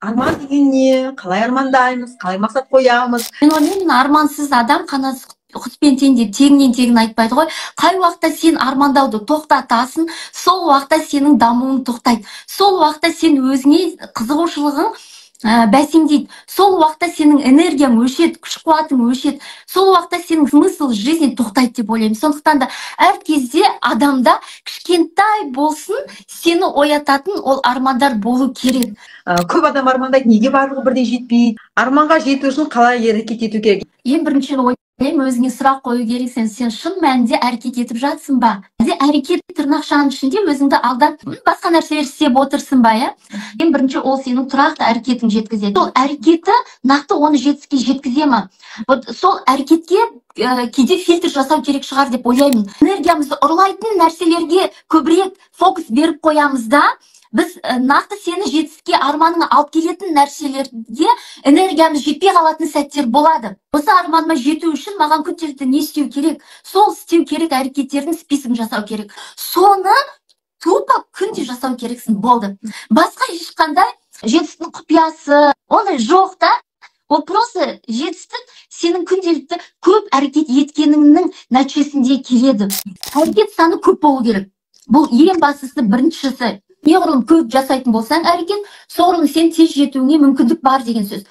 Арман деген не? Қалай армандаймыз? Қалай мақсат қоямыз? Мен ойлаймын, армансыз адам қанатсыз құспен тең деп тегіннен тегін айтпайды ғой. Қай уақытта сен армандауды тоқтатасың, сол уақытта сенің дамуың тоқтайды, сол уақытта сен өзіңе қызығушылығың бәсеңдейді, сол уақытта сенің энергияң өшеді, күш қуатың өшеді, сол уақытта сенің смысл жизни тоқтайды деп ойлаймын. Сондықтан да әр кезде адамда кішкентай болсын сені оятатын ол армандар болу керек. Көп адам армандайды, неге барлығы бірдей жетпейді? Арманға жету үшін қалай әрекет ету керек? Ең бірінші ойлаймын, өзіңе сұрақ қою керек: сен шын мәнінде әрекет етіп жатсың ба, әлде әрекет тырнақшаның ішінде өзіңді алдап, басқа нәрселер істеп отырсың ба, иә? Ең бірінші ол сенің тұрақты әрекетің жеткізеді. Сол әрекеті нақты оны жетістікке жеткізе ма? Вот сол әрекетке кейде фильтр жасау керек шығар деп ойлаймын. Энергиямызды ұрлайтын нәрселерге көбірек фокус беріп қоямыз да, біз нақты сені жетістікке, арманыңа алып келетін нәрселерге энергиямыз жетпей қалатын сәттер болады. Осы арманыма жету үшін маған күнделікті не істеу керек? Сол істеу керек әрекеттердің список ін жасау керек. Соны тупо күнде жасау керексің, болды. Басқа ешқандай жетістіктің құпиясы ондай жоқ та. Ол просто жетістік сенің күнделікті көп әрекет еткеніңнің нәтижесінде келеді. Әрекет саны көп болу керек, бұл ең бастысы, біріншісі. Неғұрлым көп жасайтын болсаң әрекет, соғұрлым сен тез жетуіңе мүмкіндік бар деген сөз.